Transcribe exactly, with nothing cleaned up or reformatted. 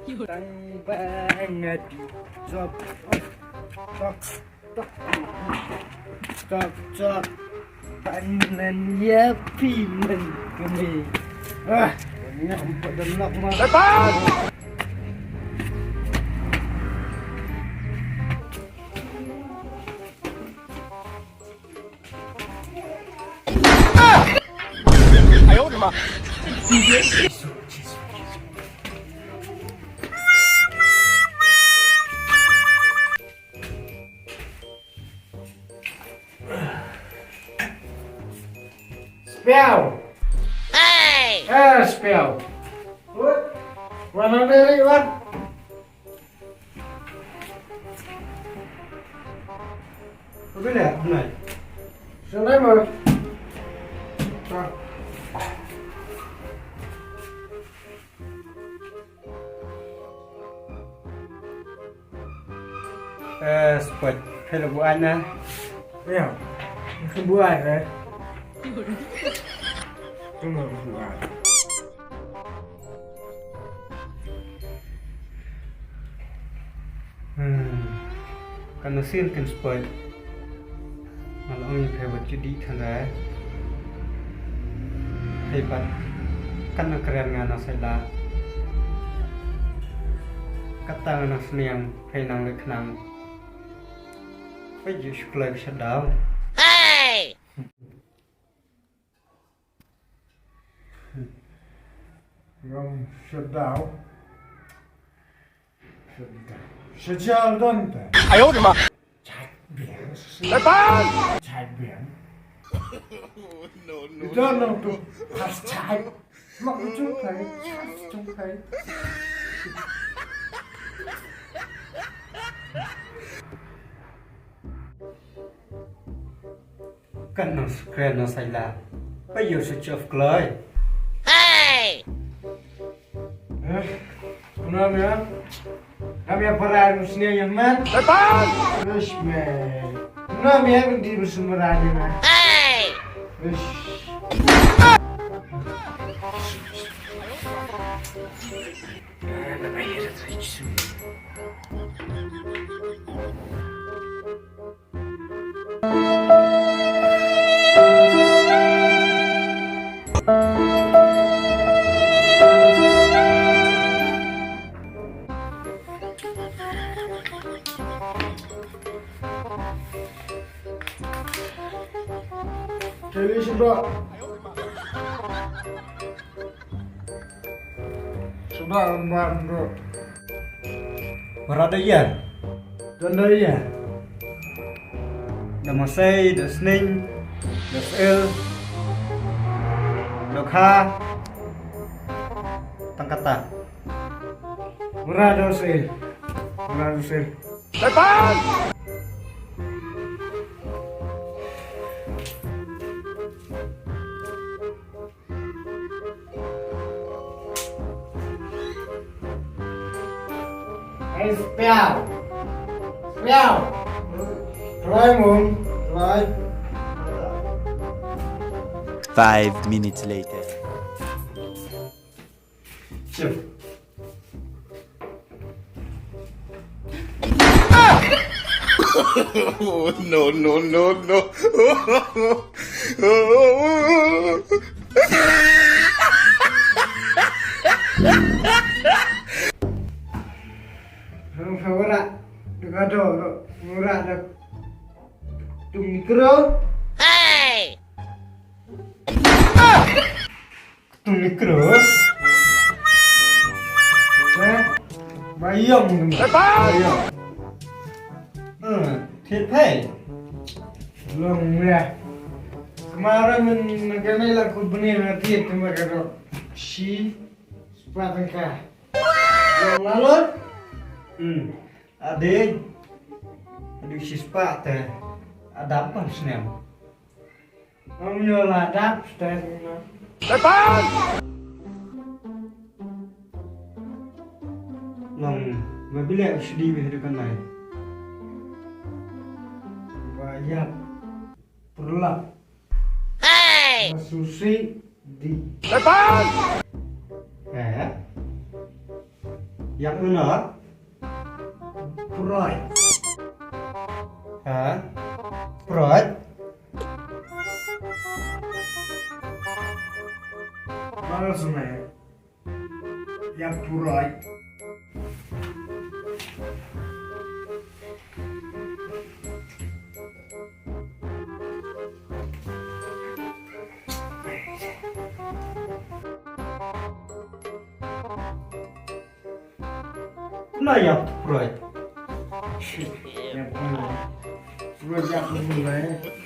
Tang ba nga di. Chok, chok, chok, chok, chok. Ban nan ya pi nan kami. Ah, ngam pa dan nok ma. Spiaw. Hey! Eh, spiaw. Wat? Wan ong dei ri wat? Ko bile, nai. Sanai mo. Ha. Eh, spot. Hello, buana. Ya. Buai, eh. Tunggu, buai. Hmm. Kan nasin kan spot. Nga la ong ïa phi wat ju dih than re. Hei pat. Kan na kren nga na sai la. Kata nga na sniang phi nang le khnang. Phi ju shuklai shutdown. Hey! Ram shutdown. Shutdown. Shutdown. Ayo de ma. Chak biang. Lepas. Chak biang. No, no. You don't know to pass time. Mak chung kai. Chung kai. Kan nang skren nang sai la. Ba ïoh sa chop kloi. Hey! Eh, kuna mia? Kami apa rai musnya yang man? Lepas! Terus man. Kuna mia di bersumber aja man. Hey! Terus. Jadi sebab Suba ban bro. Barat da ïa. Don da ïa. Da masai, da sning, da sel, da kha. Tang kata. Barat da sel. Barat da sel. Setan! Hey, Spiaw! Spiaw! Kloi mum, kloi. Five minutes later. Sure. No, no, no, no. Ang fawara, dagado, mura, dag, tung mikro. Hey! Tung mikro. Eh, bayong. Bayong. Hmm, thied phi. Long ya. Kemaren men nagane la ku bene na thied te ma ka ro. Shi spah tyngka. Long la lo. Hmm. Ade. Ade shi spah te. Adam pan snem. Ym ïoh la dap step na. Setan! Long, ba bile u shdi bih dukan lai. Ba ïap. Purlap. Hey! Ba susi di. Setan! Eh? Ïa uno. Pride. Ha? Pride? Mana sungai? Ïa pride. Na ïa pride. Ïa pride. Pride ïa pride.